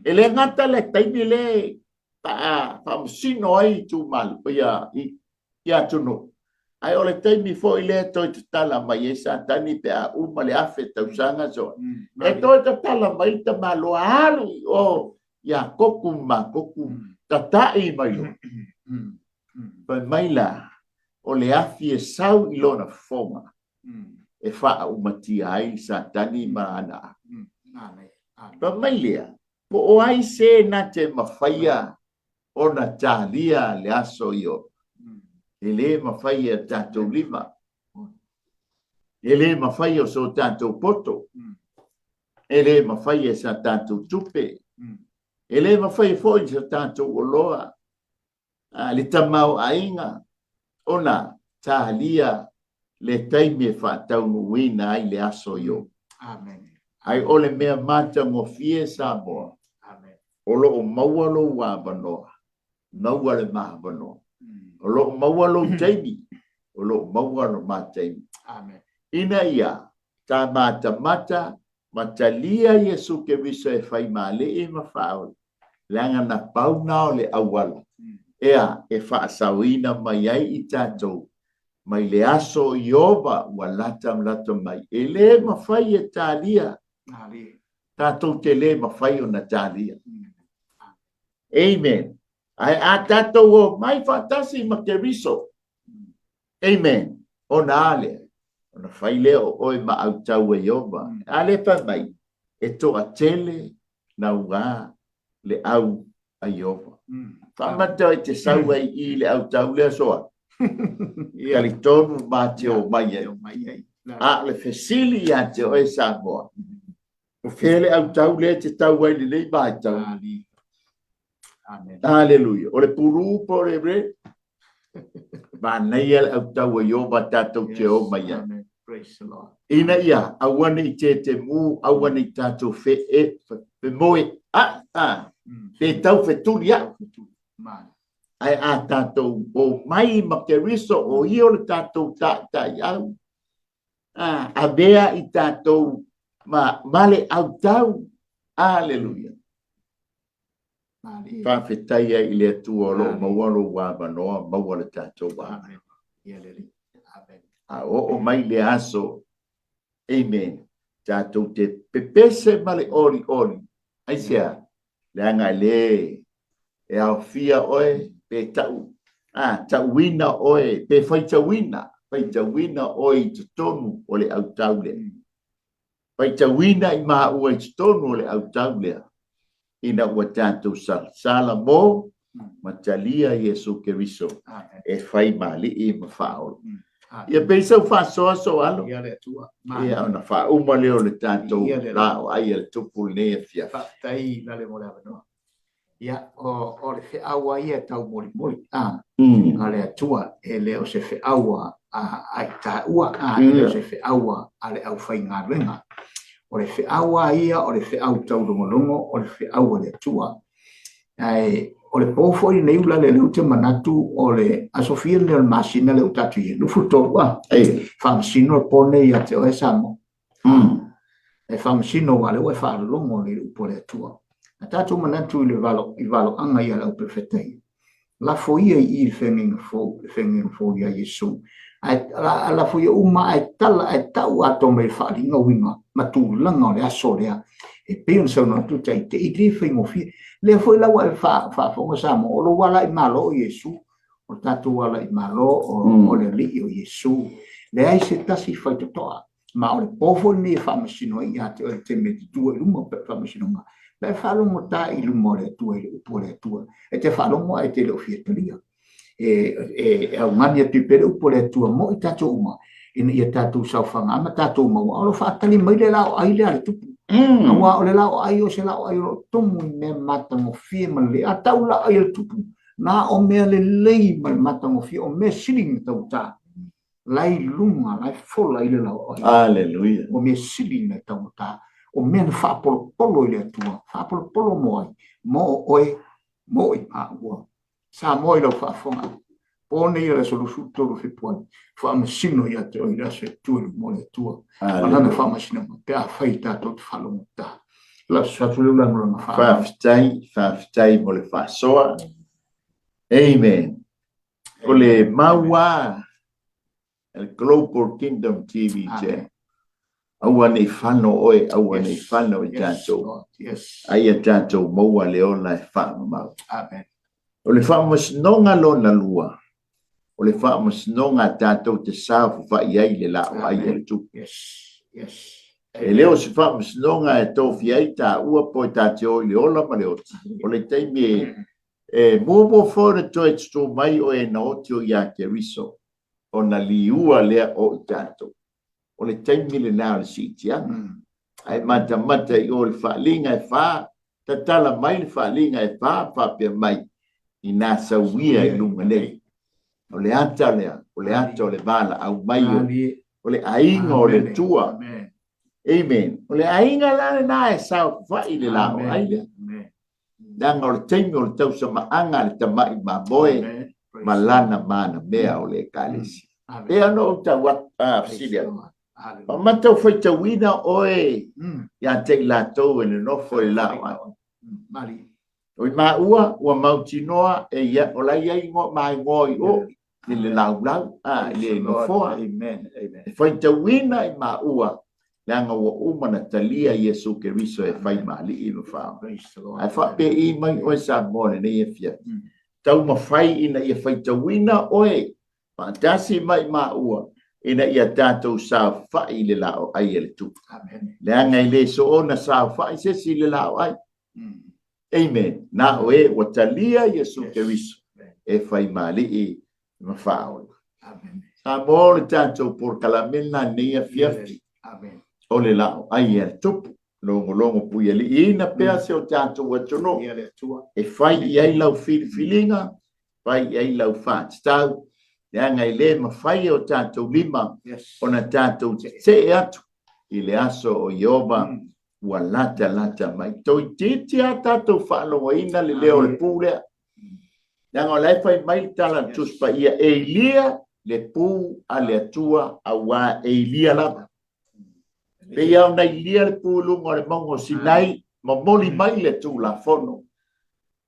E le gata le taimi le faamasino ai itumalo, ia i atunuu, ae o le taimi foi lea toe tatala mai ai Satani pe a uma le 1,000 tausaga so. E toe tatala mai le tamaloa alu i o ia Koku ma Koku tatai mai loa. Fai mai la, o le afi e sau i lona fofoga e faaumatia ai Satani ma ana. Fai mai lea, po o ai se na te mafaia ona talia le aso Ieova. E le mafai e tatou lima. E le mafai o so tatou poto. E le mafai e sa tatou tupe. E le mafai foi sa tatou oloa. Le tamaoaiga ona talia le taimi e faataunuuina ai le aso Ieova. Amen. Ai o le mea matagofie Samoa. Amen. O loo maua lou avanoa, maua le maavanoa. O loo maua lou taimi, o loo maua lo ma taimi. Amen. Ina ia ta matamata ma talia Iesu Keriso e fai maali'i ma faaola, leaga na pau na o le auala ea e faasaoina mai ai i tatou mai le aso Ieova ua lata ma lata mai. E le mafai e talia. Tatou te le mafai ona talia. Amen. Ae a tatou o mai faatasi ma Keriso. Amen. Ona a lea, ona fai lea o oe ma autau e Ieova. A lea fai mai, e toatele naugā le au a Ieova. Faamata i te sau ai i le autau lea soa. Talitonu ma te o mai ai. A o le fesili ia te oe Samoa, o fea le autau lea te tau ai lenei vaitau? Amen. Aleluia. O le pulu po o le red? Manaia le autau a Ieova tatou te o mai ai. Amen. Praise the Lord. Ina ia, aua ne i tetemu, aua ne i tatou femoe, pe tau fetuli ai. Ae a tatou o mai ma Keriso, o ia o le tatou taitaiau, avea i tatou ma le autau. Aleluia. Faafetai ai i le Atua o loo maua lou avanoa, maua le tatou avanoa. A oo mai le aso, amen, tatou te pepese ma le olioli. Aisea, leaga e le e aofia oe pe tau, tauina oe, pe faitauina, faitauina oe i totonu o le autau lea. Faitauina i maua i totonu o le autau lea, ina ua tatou salasala mo ma talia Iesu Keriso e fai maali'i ma faaola. Ia pei sau faasoa so alo. Ia le Atua. Ia ona faauma lea o le tatou laoai a le tupu lenei afiafi. Faafetai lale mo le avanoa. Ia, o le feau ia e taumolimoli a le Atua, e le o se feau a i taua, e le o se feau a le aufaigaluega. O le feau ia, o le feau taulogologo, o le feau a le Atua. Ae o le po foi lenei ula le leu te manatu o le aso fia lenei o le masina le o tatou i ai, 23 faamasino le po nei ia te oe Samoa. E faamasino aua lea ua e faalologo nei le upu a le Atua. A tatou manatu i le valo, i valoaga ia le au perofeta ia. Lafo ia i i le feagaiga fou, le feagaiga fou ia Iesu. Ae lafo ia uma ae tala ae tau atoa mai le faaaliga uiga ma tulaga o le aso lea. E pei ona saunoa atu Taite, i le faigofie. Lea foi la ua e faafofoga Samoa, o lou ala i malo o Iesu, o tatou ala i malo o le Alii o Iesu. Leai se tasi faitotoa. Ma o le po foi lenei e faamasino ai ia te oe i le taimi e te tu ai i luma o le faamasinoga, pe faalogota i luma o le Atua i le upu a le Atua. E te faalogo ae te le o fia talia. E augani atu ai pea le upu a le Atua mo i tatou uma, ina ia tatou saofaga ma tatou maua. O lo o faatali mai le laoai lea a le Tupu. Aua o le laoai o se laoai o lo o tumu i mea matagofie ma lelei. A tau laoai a le Tupu, na o mea lelei ma le matagofie, o mea sili na taugata. La i luga, la e fola i le laoai. Aleluia. O mea sili na taugata. O mea na faapolopolo i le Atua. Faapolopolo mo ai? Mo oe, mo i maua. Samoa i lau faafofoga. Po nei o le aso 23 o Fepuari, faamasino ia te oe i le aso e tu i luma o le Atua. Ma lana faamasinoga, pe a fai tatou te faalogotā. La fesoasoani leu lagolago faaaloalo. Faafetai, faafetai mo le faasoa. Amen. O le mau lava a le Global Kingdom TV Channel. Aua ne i fano oe, aua ne i fano i tatou. A ia tatou maua le ola e faamamau. Amen. O le faamasinoga lona lua, o le faamasinoga a tatou te saofafai ai le laoai a le Tupu. Yes. Yes. E le o se faamasinoga e tofia ai taua po e ta te o i le ola ma le oti. O le taimi e muamua foi ona toe tutū mai o e na oti o ia Keriso, ona liua lea o i tatou. O le taimi lena o le siitiaga. Ae matamata i o le faaliga e fa, tatala mai le faaliga e fa, faapea mai, ina sauia i luga nei. O le ata lea, o le ata o le valaau mai o le aiga o le Atua. Amen. O le aiga la lena e saofafai le laoai lea. Leaga o le taimi o le tausamaaga a le tamai mamoe ma lana manamea o le Ekalesia. E pei ona ou tau atu, fesili atu. Ma matau faitauina oe ia te i latou e nonofo i le laoai. O i maua ua mautinoa e ia, o la e i ai igoa, maigoa i o, i le laulau, i le nofoa. E faitauina i maua, leaga ua uma na talia Iesu Keriso e fai ma alii ma faaola. Ae faapei mai oe Samoa i lenei afiafi. Taumafai ina ia faitauina oe faatasi mai maua ina ia tatou saofai i le laoai a le Tupu. Leaga e le soona saofai se isi i le laoai. Amen. Na o e ua talia Iesu Keriso e fai ma alii ma faaola. Samoa o le tatou polokalame lena nei afiafi. O le laoai a le Tupu. Logologo puialiiina pea se o tatou atunuu e fai i ai lau filifiliga, fai i ai lau faatatau, leaga e le mafai e o tatou lima ona tatou tetee atu i le aso o Ieova ua latalata mai. Toeitiiti lava tatou faalogoina le leo o le pu lea. Leaga o la e fai mai le tala a le Tusi Paia, e ilia le pu a le Atua aua e ilia lava. Pei lava ona ilia le pu i luga o le mauga o Sinai, momoli mai le Tulafono.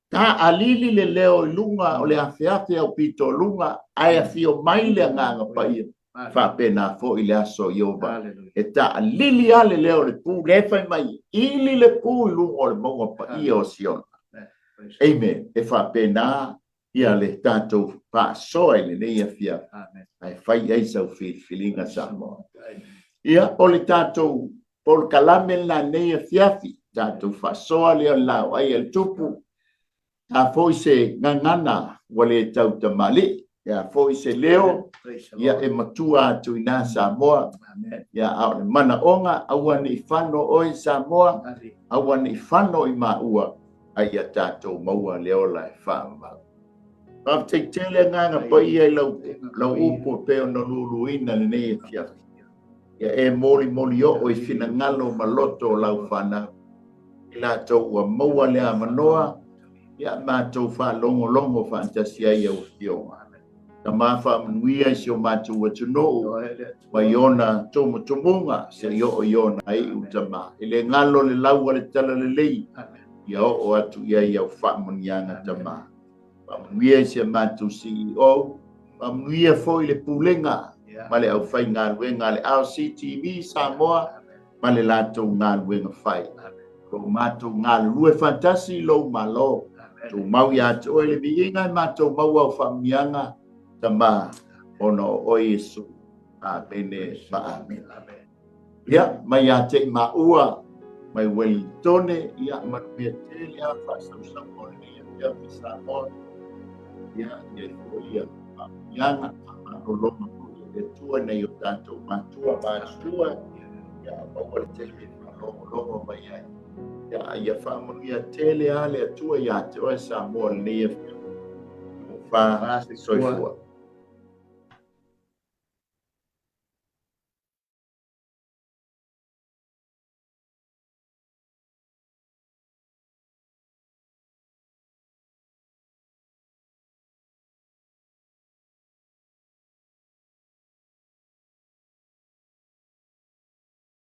Taalili le leo i luga o le afeafe aupito luga, ae afio mai le Agaga Paia. Faapena foi le aso o Ieova. E taalili lava le leo o le pu, lea e fai mai, ili le pu i luga o le mauga paia o Siona. Amen. E faapena ia le tatou faasoa i lenei afiafi, ae fai ai sau filifiliga Samoa. Ia, o le tatou polokalame lena nei afiafi, tatou faasoa lea o le laoai a le Tupu, a foi se gagana ua le tau tamalii, a foi se leo, ia e matua atu i nā Samoa, ia a o le manaoga, aua ne i fano oe Samoa, aua ne i fano i maua, a ia tatou maua le ola e faamamau. Faafetai tele Agaga Paia i lau, lau upu e pei ona luluina lenei afiafi. Ia e molimoli oo i finagalo ma loto o lau fanau. I latou ua maua le avanoa, ia matou faalogologo faatasi ai au afioga. Tama faamanuia i si o matou atunuu mai ona tumutumuga seia oo i ona iu tama. E le galo le lau a le talalelei, ia oo atu i ai au faamanuiaga tama. Faamanuia i si a matou CEO, faamanuia foi le pulega ma le aufaigaluega a le RCTV Samoa ma le latou galuega fai. Lo matou galulue faatasi i lou Malo. Tumau ia te oe le viiga e matou maua au faamanuiaga Tama, ona o oe Iesu. Amene ma amene. Ia, mai ia te i maua, mai Welitone, ia, manuia tele a faasausauga o lenei afiafi Samoa. Ia, ia i foi ia faamanuiaga, faamalologa foi a le Atua i nai o tatou matua matutua, ia maua le taimi e faalogologo mai ai. Ia, ia faamanuia tele lava le Atua ia te oe Samoa i lenei afiafi. Tofa soifua.